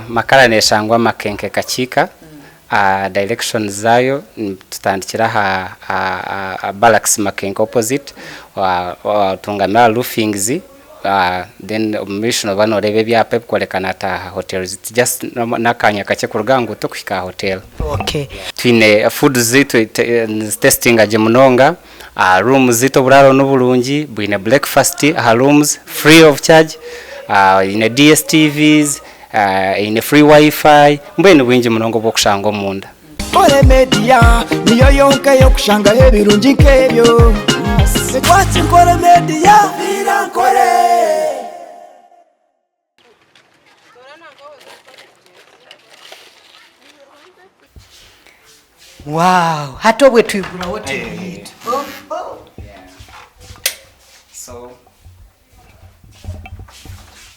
Makara neshangwa Makenke Kakiika, directions zaayo tutandikira aha Barracks Makenke opposite, otungamira aha Roofings then omu maisho nooba nooreeba ebyapa ebikworeka Nataha Hotels, just n'akaanya kakye kuruga aha nguuto kuhika aha hotel. Twine food zaitu nizitesitinga gye munonga, rooms zaitu oburaaro niburungi, bwine breakfast aha rooms free of charge, eine DSTVs, eine free WiFi, mbwenu nibwingi munonga obw'okushanga omunda. Nkore Media niyo yonka ey'okushangaho ebirungi nk'ebyo. Twaki Nkore Media, Viira Nkore. Wow! Hati obwe twigura hoteri yaitu. So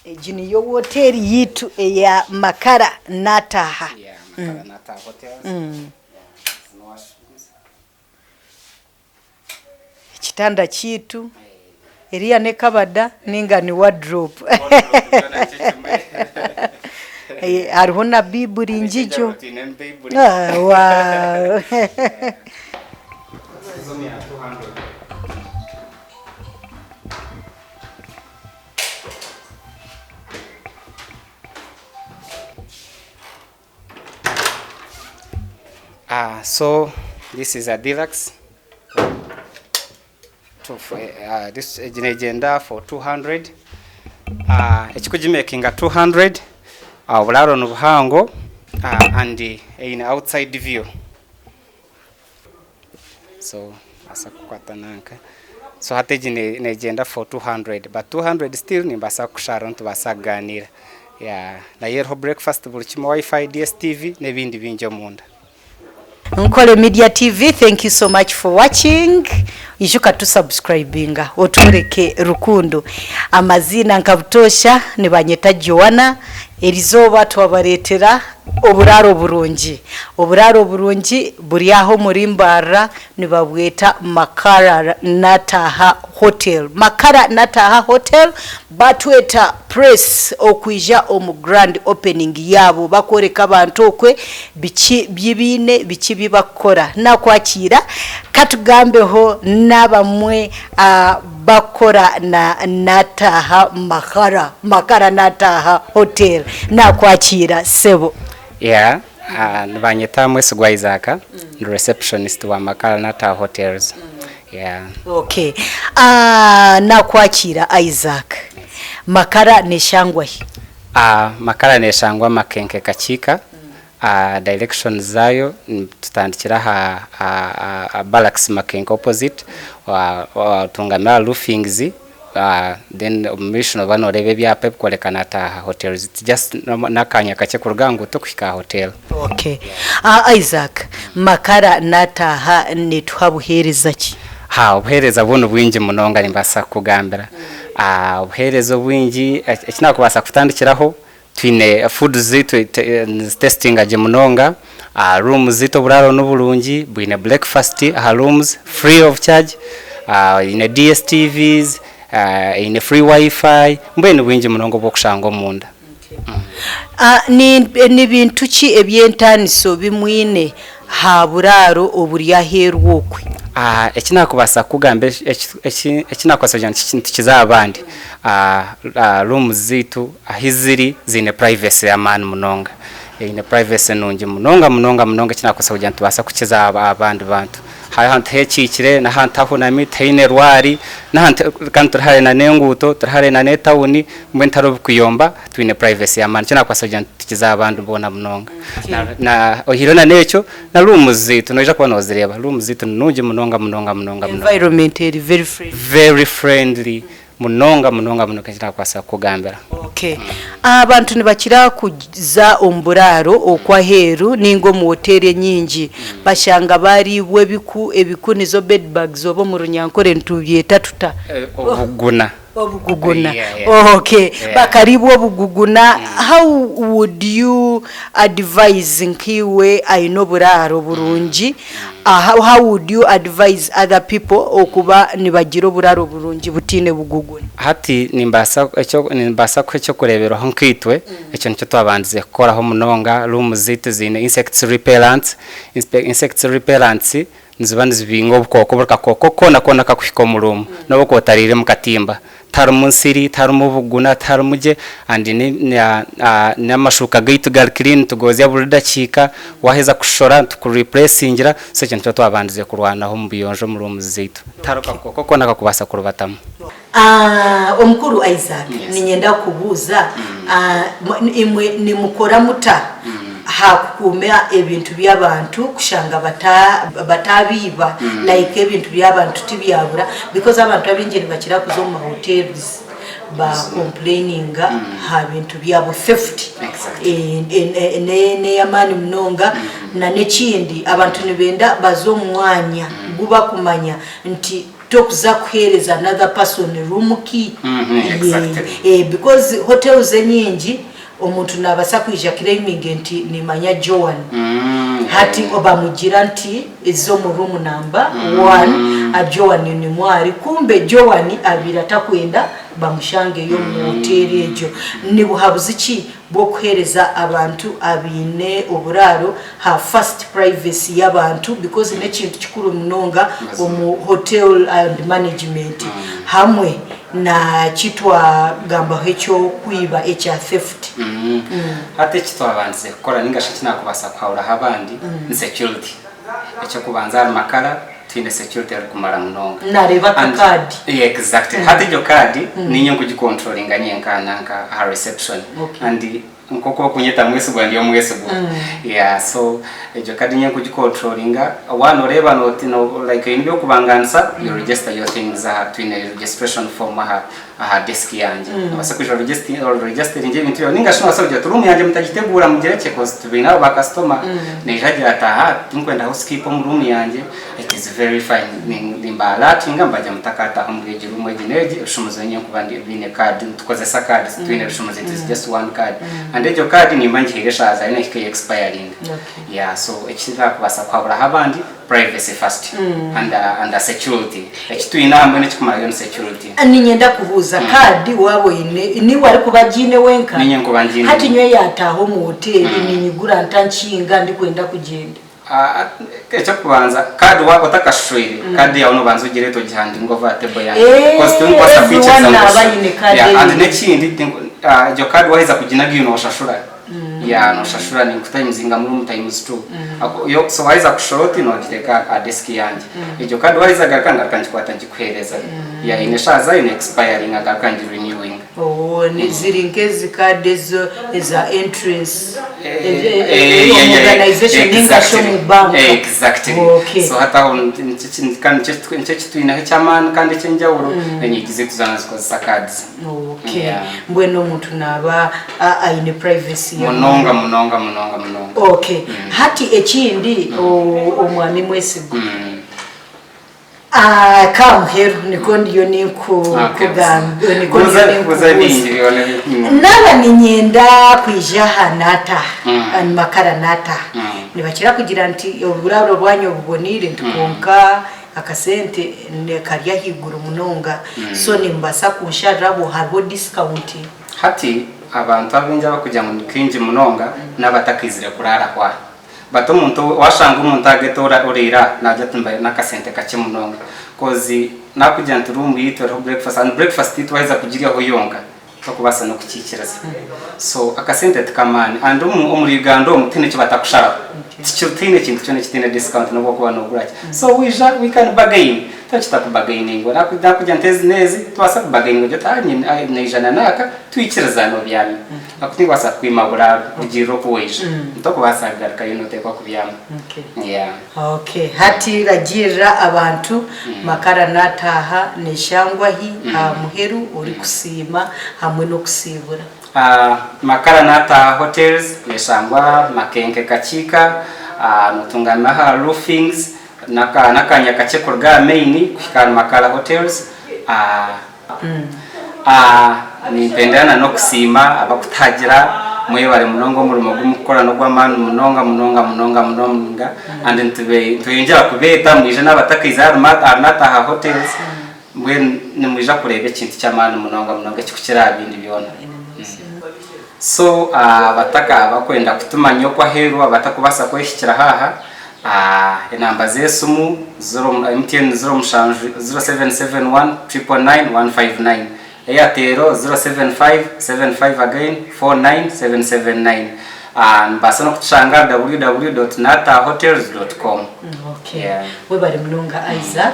Egi niyo woteeri yaitu eya Makara Nataha. yeah, Makara Nataha Hotels. Yeah, no washrooms. Ekitanda kyaitu, eriya n'ekabada ninga ni wardrobe. Hariho na Baiburi ngigyo. Wow! So this is a deluxe to, this egi negyenda for 200 ekikugimakinga 200 oburaaro nibuhango and eine outside view so mbaasa kukwata nanka so hati egi negyenda for 200 but 200 still nimbaasa kukusharaho nitubaasa kuganiira yeah nayo eriho breakfast buri kimwe wifi, DSTV n'ebindi bingi omunda. Nkore Media TV thank you so much for watching ijuka tu subscribinga otworeke rukundo amaziina nka butoosha nibanyeta Joanna erizooba twabareetera Oburaaro burungi. Oburaaro burungi buri aha omuri Mbarara nibabweta Makara Nataha Hotel. Makara Nataha Hotel batweta press okwija omu grand opening yaabo bakworeka abantu okwe biki bi baine, biki bi bakukora. Nakwakiira katugambeho nabamwe Bakora na Nataha Makara Makara Nataha Hotel Nakwakiira sebo. Yeah nibanyeta Mwesigwa Isaac ndi receptionist wa Makara Nataha Hotels yeah. Okay Nakwakiira Isaac Makara neshangwa hi? Makara neshangwa Makenke Kakiika Directions zaayo tutandikira aha Barracks Makenke opposite otungamira aha Roofings then omu maisho nooba nooreeba ebyapa ebikworeka Nataha Hotels just n'akaanya kakye kuruga aha nguuto kuhika aha hotel. Okay. Isaac, Makara Nataha netuha buheereza ki? Ha obuheereza bwo nibwingi munonga nimbaasa kukugambira. Obuheereza obwingi eki naakubaasa kutandikiraho Twine food zaitu nizitesitinga gye munonga, rooms zaitu oburaaro niburungi, bwine breakfast aha rooms free of charge, eine DSTVs, eine free WiFi, mbwenu nibwingi munonga obwokushanga omunda. Ni bintu ki eby'entaaniso bi mwine aha buraaro oburi aheeru okwe? Eki naakubaasa kukugamba eki naakubaasa kugira ngu nitukiza aha bandi, rooms zaitu ahu ziri ziine privacy y'amaani munonga. Eine privacy nungi munonga munonga munonga eki naakubaasa kugira ngu nitubaasa kukiza aha bandi bantu. Hariho ahantu heekiikire n'ahantu hahunami tihaine rwari n'ahantu kandi turi hare n'enguuto, turi hare n'etawuni mbwenu tihariho bikuyomba twine privacy y'amaani. Nikyo naakubaasa kugira ngu tukiza aha bandi boona munonga. Na oihireho na n'ekyo na rooms zaitu noija kuba noozireeba, rooms zaitu ni nungi munonga munonga munonga munonga. Environment eri very friendly. Very friendly munonga munonga munonga eki naakubaasa kukugambira. Okay. Abantu nibakira kuza omu buraaro okw'aheeru nainga omu hoteeri enyingi bashanga baariibwa ebiku, ebiku nizo bedbugs oba omu Runyankore nitubyeta tuta? Obuguna. Obuguguna. Yeah. Okay. Yeah. Bakariibwa obuguguna. How would you advise nkaiwe aine oburaaro burungi, how would you advise other people okuba nibagira oburaaro burungi butaine buguguna? Hati nimbaasa ekyo nimbaasa kuha eky'okureeberaho nkaitwe, ekyo nikyo twabandize kukoraho munonga, rooms zaitu ziine insects repellents, insects repellents niziba nizibinga obukooko buri kakooko koona koona akakuhika omu room n'obu okuba otariire omu katimba. Tiharimu nsiri, tiharimu buguna, tiharimu gye and n'amashuuka gaitu gari clean nitugoozya buri dakiika, waaheza kushora nitukureplacingira, so ekyo nikyo twabandize kurwanaho omu buyonjo omu rooms zaitu. Tihariho kakooko koona akakubaasa kurubatamu. Omukuru Isaac, niinyenda kukubuuza, imwe nimukora muta aha kukuuma ebintu by'abantu kushanga bataabiiba like ebintu by'abantu tibyabura because abantu abaingi nibakira kuza omu mahotels ba complaininga aha bintu byabo theft n'ey'amaani munonga na n'ekindi abantu nibenda baze omu mwanya gu bakumanya nti Tokuza kuhereza another person room ki? Exactly. Because hotels enyingi omuntu nabasa kwija claiming nti nimanya Joan hati bamugira nti za omu room number one Joan nimwo ari kumbe Joan abaire atakwenda bamushangeyo omu hotel egyo. Nibuhabuzi ki bw'okuheereza abantu abaine oburaaro ha first privacy y'abantu because n'ekintu kikuru munonga omu hotel and management hamwe na kitwagambaho eky'okwiba ekya theft. Hati eki twabandize kukora ninga shi eki nakubaasa kuhaburaho abandi ni security. Eky'okubanza ahari makara twine security erikumara munonga. Nareeba aka And- card. Yeah, exactly. Hati egyo card ninye nkugicontrollinga nyenka nanka aha reception. Okay. And nkoku okunyeta mwesigwa ndi omwesigwa. Yeah, so egyo card ninye nkugicontrollinga. Waaba noreeba noti no like oyine ebyokubanganisa, you register your things aha twine registration form aha aha desk yangye. Nobaasa kwija oregisteringe ebintu byawe ninga shi nobaasa kugira oti room yangye mutagiteguura mugirekye coz twine abo ba customer naija agira ati aha tinkwenda housekeeper omu room yangye it is very fine nimba alertinga mbagira mutakataaha omuri egi room egi n'egi ebishumuzo niinye nkuba biine card nitukozesa card titwine bishumuzo it is just one card and egyo card nimba ngihaire eshaaha zaayo nehika expiringa yeah so ekinakubaasa kuhaburaho abandi Privacy first and and security eki twine aha mbwenu ekikumarayo ni security. Niinyenda kubuuza card waaba oine niiwe arikuba agiine wenka? Niinye nkuba ngiine. Hati nyowe yaataaha omu hoteeri niinyigura nta nkinga ndikwenda kugyenda? Eky'okubanza card waaba otakashishwire card yaawe noobanza ogireete ogihandinge ove aha table yangye coz tindikubaasa Everyone kwikiriza ngu naaba aine card Yeah and eye. n'ekindi egyo card waaheza kuginaga iwe nooshashura. Yeah noshashura ninkutayimuzinga mu room times two Ako- yo so waheza kushora oti nogiteka aha desk yangye egyo card waheza garuka ngaruka ngikwata ngikuhereza yeah eine eshaaha zayo ne expiringa ngaruka ngi renewinga Oh, ni ziri nk'ezi card ezo eza entrance Eh, eh, omu yeah, yeah, organization ninga shi exactly. omu bank Exactly. Okay. So hati aho kandi nikyo ekitwineho eky'amaani kandi eky'enjawulo enyigi zaitu zoona nizikozesa cards. Okay. Yeah. Mbwenu omuntu naaba aine privacy ya Munonga munonga munonga munonga. Okay. Hati ekindi o- omwami Mwesigwa. Ah, Kamuheru niko ndiyo ninku Okay. kugamba niko Buuza ndiyo buuza ninkubuuza. bingi byona. Naaba niinyenda kwija aha naataha Makara naataha nibakira kugira nti oburaaro bwanyu obuboneire nti kwonka Akasente kari ahaiguru munonga so nimubaasa kunshariraho hariho discount. Hati abantu abaingi abarikugira ngu ni kaingi munonga n'abatakaizire kuraara aho aha. But omuntu washanga omuntu agete oraire aha nagira ati mbaire n'akasente kakye munonga coz nakugira nti room yaitu eriho breakfast and breakfast yaitu waheza kugiryaho yonka tokubaasa n'okukiikiriza. So akasente ti k'amaani and omuri Uganda omu tihaine eki batakusharaho. Tihaine kintu kyona ekitaine discount n'obu orikuba noogura ki. So waija we can bargain. Tihaine ekitakubargaininga. Naakugira nti ezi n'ezi, nitubaasa kubargaininga ogire oti ah nyine naija na naaka, twikirizane obyame. Ahakuba tindikubaasa kukwima buraaro kurugiirira oku waija. Tokubaasa kugarukayo nooteekwa kubyama. Yeah. Okay, hati ragiirira abantu Makara nataaha neshangwahi aha muheru orikusiima hamwe n'okusiibura. Makara nataaha hotels neshangwa Makenke Kakiika, notunganira aha roofings n'akanya kakye kuruga aha main kuhika ahari Makara hotels. Nimpendera na n'okusiima abakutahagira, mwebare munonga omurimo ogu mukukora n'ogw'amaani munonga munonga munonga munonga and nitweyongyera kubeeta mwije n'abatakaize ahari Nataha Hotels mbwenu nimwija kureeba ekintu ky'amaani munonga munonga ekikukira aha bindi byona. So abataka abakwenda kutumanya oku aheeru abatakubaasa kwehikira haaha, enamba z'esimu ziro MTN 07 0771 999 159, Airtel 075 75 again 49779. Nimubaasa n'okutushanga aha www.natahotels.com. Okay. Webare munonga Isaac.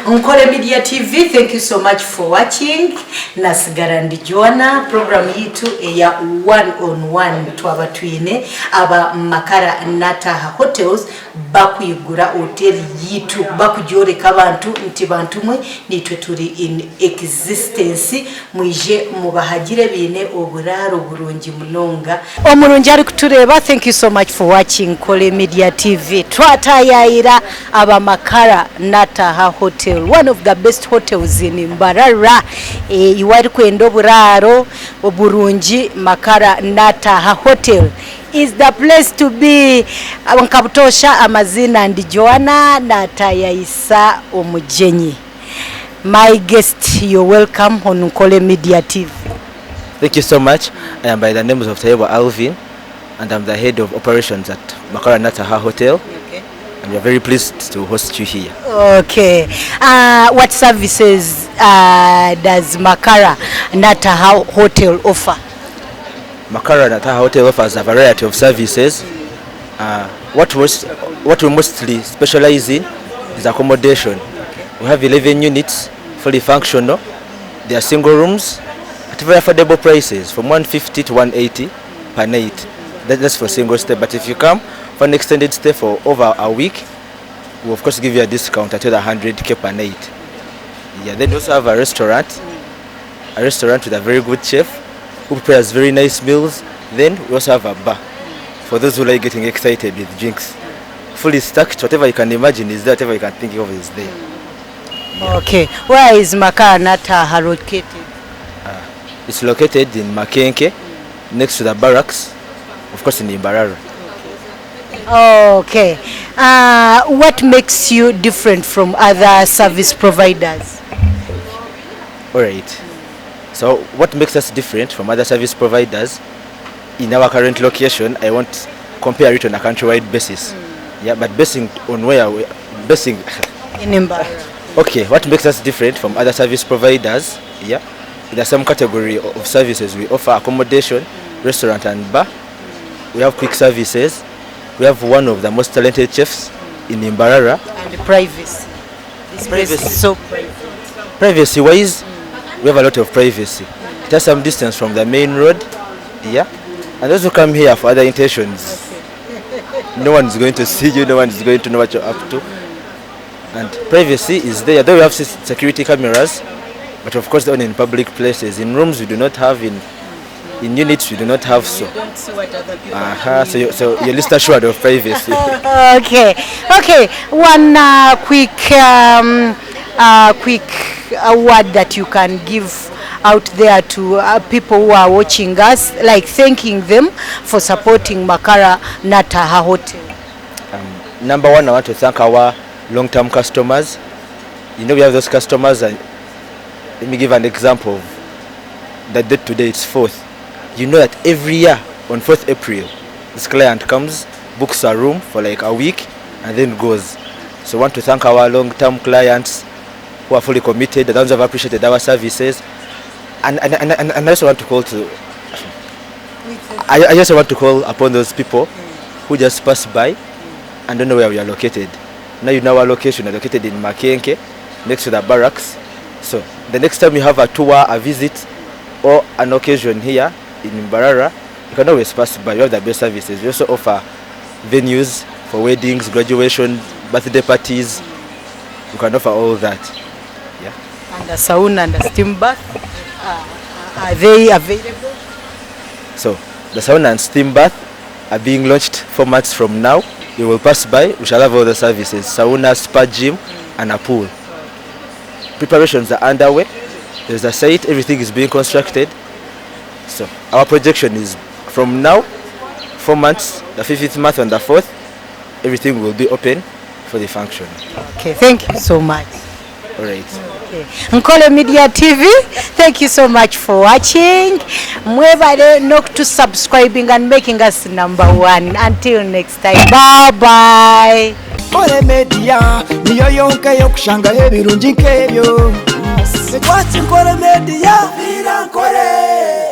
Nkore Media TV, thank you so much for watching. Nasigara ndi Joanna, program yitu eya one on one twaba twine aba Makara Nataha Hotels bakwigura hotel yitu bakugyoreka abantu nti bantu mwe nitwe turi in existence mwije mubahagire biine oburaaro burungi munonga. Omurungi arikutureeba thank you so much for watching Nkore Media TV twatayayira aba Makara Nataha Hotel one of the best hotels in Mbarara iwe arikwenda oburaaro burungi Makara Nataha Hotel is the place to be nka butoosha amaziina ndi Joanna natayayisa omugyenyi my guest you're welcome on Nkore Media TV. Thank you so much. I am by the name of Tayebwa Alvin and I'm the head of operations at Makara Nataha Hotel. Okay. And we are very pleased to host you here. Okay. What services does Makara Nataha Hotel offer? Makara Nataha Hotel offers a variety of services. What we mostly specialize in is accommodation. We have 11 units, fully functional. They are single rooms at very affordable prices, from 150 to 180 per night. That's for single stay. But if you come for an extended stay for over a week, we'll of course give you a discount at 100k per night. Yeah, then we also have a restaurant with a very good chef who prepares very nice meals. Then we also have a bar for those who like getting excited with drinks. Fully stacked, whatever you can imagine is there, whatever you can think of is there. Okay. Where is Makara Nataha located? It's located in Makenke, next to the barracks, of course in Mbarara. Okay. What makes you different from other service providers? All right. So what makes us different from other service providers in our current location, I won't compare it on a countrywide basis. Yeah, but basing on where we basing In Mbarara. Okay, what makes us different from other service providers? Yeah, in the same category of services, we offer accommodation, restaurant and bar. We have quick services. We have one of the most talented chefs in Mbarara. And privacy. This place is Privacy. so private. Privacy wise, we have a lot of privacy. It has some distance from the main road, yeah. And those who come here for other intentions, no one's going to see you, no one's going to know what you're up to. And privacy is there, though we have security cameras, but of course they're only in public places. In rooms we do not have, in units we do not have so. You don't see what other people So you're least assured of privacy. Okay. One quick word that you can give out there to people who are watching us, like thanking them for supporting Makara Nataha Hotel. Number one, I want to thank our long-term customers. We have those customers, and let me give an example of the date today, it's 4th. You know that every year on 4th April, this client comes, books a room for like a week, and then goes. So I want to thank our long-term clients who are fully committed, the ones who have appreciated our services. And I also want to call to, I also want to call upon those people who just pass by and don't know where we are located. Now you know our location, we are located in Makenke, next to the barracks. So the next time you have a tour, a visit, or an occasion here in Mbarara, you can always pass by. We have the best services. We also offer venues for weddings, graduation, birthday parties. We can offer all that. Yeah. And the sauna and the steam bath, are they available? So the sauna and steam bath are being launched 4 months from now. You will pass by, we shall have all the services, sauna, spa gym, and a pool. Preparations are underway. There's a site, everything is being constructed. So our projection is from now, 4 months, the fifth month and the fourth, everything will be open for the function. Okay, thank you so much. All right. Okay. Nkole Media TV, thank you so much for watching. Mwebale not to subscribing and making us number one. Until next time, bye bye. Nkole Media niyo yonka yokushangaho ebirungi nk'ebyo. Twaki Nkole Media, Nkole.